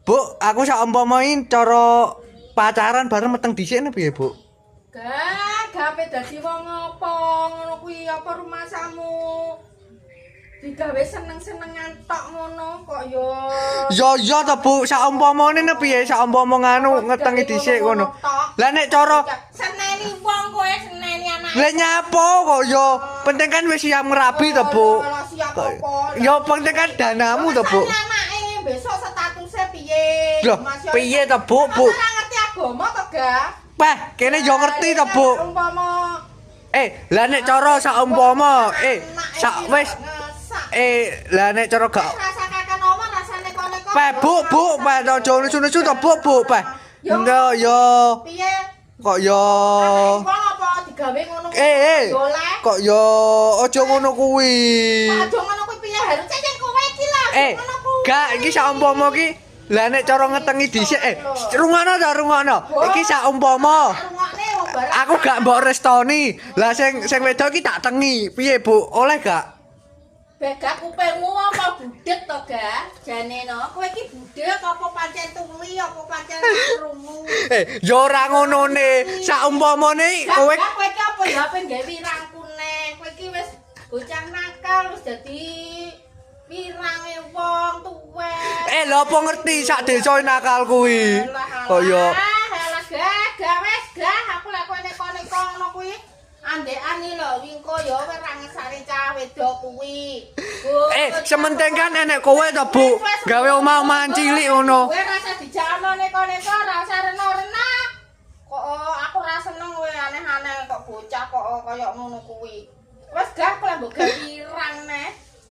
Bu, aku saumpama iki cara pacaran bareng meteng dhisik ne piye, Bu? Gak, gawe dadi wong apa ngono kuwi, apa rumasamu? Digawe seneng-senengan tok ngono kok yo. Yo yo to, Bu, saumpamane ne piye? Saumpama nganu ngetengi dhisik ngono. Lah nek cara seneni wong kowe, seneni anake. Lah nyapo kok yo, penting kan wis siap ngrabi to, Bu. Siap apa? Yo penting kan danamu to, Bu. Anake besok statusnya piye? Loh, piye to, Bu? Bu. Ora ngerti agama to, Ga? Peh, kene yo ngerti to, Bu. Umpama Eh, lah nek cara saumpama, eh sak wis eh lah nek cara gak rasa kakan omong rasane neko-neko. Peh, Bu, Bu, peh aja nesu-nesu to, Bu, Bu, peh. Yo. Yo yo Piye? Kok yo. Anake wong apa digawe ngono? Eh, eh. Oleh. Kok yo aja ngono kuwi. Aja ngono kuwi piye, harusnya sing kowe iki lah. Eh, ngono kuwi. Gak, iki saumpama ki lah nek cara ngetengi dhisik, eh rungokno ta, rungokno. Iki saumpama Rungokne wong barang. Aku gak mbok restoni. Lah sing sing wedok iki tak tengi. Piye, Bu? Oleh gak? Begak kupingmu apa budek to, Ga? Jane no, kowe iki budek apa pancen tuli apa pancen krungu? Eh, yo ora ngonone. Saumpamane kowe Gak, kowe iki apa ya ape gawe wirangkune? Kowe iki wis bocah nakal, wis dadi wirange wong tuwek. Eh, lha apa ngerti sak desa nakal kuwi? Kok yo Alah, gak, gak wis, gak aku lek kowe neko-neko ngono kuwi andekan iki lho, wingko ya kowe ra ngesane cah wedok kuwi. Eh, sementing kan enek kowe to, Bu. Gawe omah-omahan cilik ngono. Kowe rasa dijakno neko-neko, ra usah rena-rena. Kok oh, aku ra seneng kowe aneh-aneh kok bocah kok oh, kaya ngono kuwi. Wis gak, aku lek mbok gawe wirang neh.